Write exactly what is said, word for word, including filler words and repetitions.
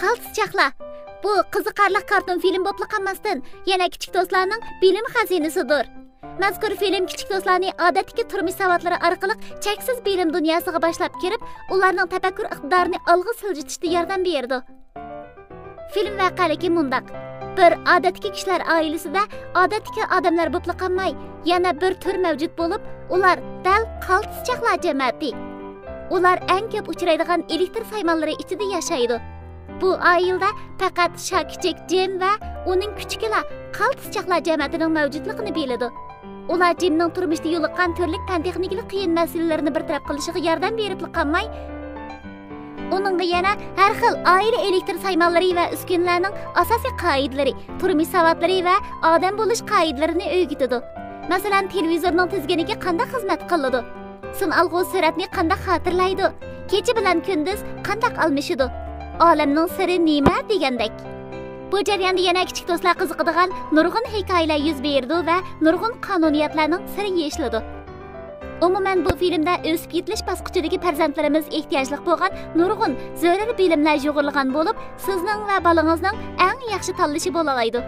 قالتىس چاقلا. بۇ قىزىقارلىق كارتون فىلىم بولۇپلا قالماستىن، يەنە كىچىك دوستلارنىڭ بىلىم خەزىنىسىدۇر. مەزكۇر فىلىم كىچىك دوستلارنى ئادەتتىكى تۇرمۇش ساۋاتلىرى ئارقىلىق چەكسىز بىلىم دۇنياسىغا باشلاپ كىرىپ، ئۇلارنىڭ تەپەككۇر ئىقتىدارىنى ئالغا سىلجىتىشتە ياردەم بېرىدۇ. فىلىم ۋەقەلىكى مۇنداق. بىر ئادەتتىكى كىشىلەر ئائىلىسىدە ئادەتتىكى ئادەملەر بولۇپلا قالماي، يەنە بىر تۈر مەۋجۇت بولۇپ، ئۇلار دەل قالتىس چاقلار جەمەتى. ئۇلار ئەڭ كۆپ ئۇچرايدىغان ئېلېكتر سايمانلىرى ئىچىدە ياشايدۇ. بۇ ئائىلىدە پەقەت شاكىچىك جىم ۋە ئۇنىڭ كۈچۈكىلا قالتىس چاقلار جەمەتىنىڭ مەۋجۇتلۇقىنى بىلىدۇ. ئۇلار جىمنىڭ تۇرمۇشتا يولۇققان تۈرلۈك پەن-تېخنىكىلىق قىيىن مەسىلىلىرىنى بىر تەرەپ قىلىشىغا ياردەم بېرىپلا قالماي، ئۇنىڭغا يەنە ھەر خىل ئائىلە ئېلېكتر سايمانلىرى ۋە ئۈسكۈنىلەرنىڭ ئاساسىي قائىدىلىرى، تۇرمۇش ساۋاتلىرى ۋە ئادەم بولۇش قائىدىلىرىنى ئۆگىتىدۇ. مەسىلەن، تېلېۋىزورنىڭ تىزگىنىگە قانداق خىزمەت قىلىدۇ؟ سىنئالغۇ سۈرەتنى قانداق خاتىرىلەيدۇ؟ كېچە بىلەن كۈندۈز قانداق ئالمىشىدۇ؟ ئالەمنىڭ سىرى نېمە؟ دېگەندەك. بۇ جەرياندا يەنە كىچىك دوستلار قىزىقىدىغان نۇرغۇن ھېكايىلەر يۈز بېرىدۇ ۋە نۇرغۇن قانۇنىيەتلەرنىڭ سىرى يېشىلىدۇ. ئومۇمەن، بۇ فىلىمدە ئۆسۈپ يېتىلىش باسقۇچىدىكى پەرزەنتلىرىمىز ئېھتىياجلىق بولغان نۇرغۇن زۆرۈر بىلىملەر يۇغۇرۇلغان بولۇپ، سىزنىڭ ۋە بالىڭىزنىڭ ئەڭ ياخشى تاللىشى بولالايدۇ.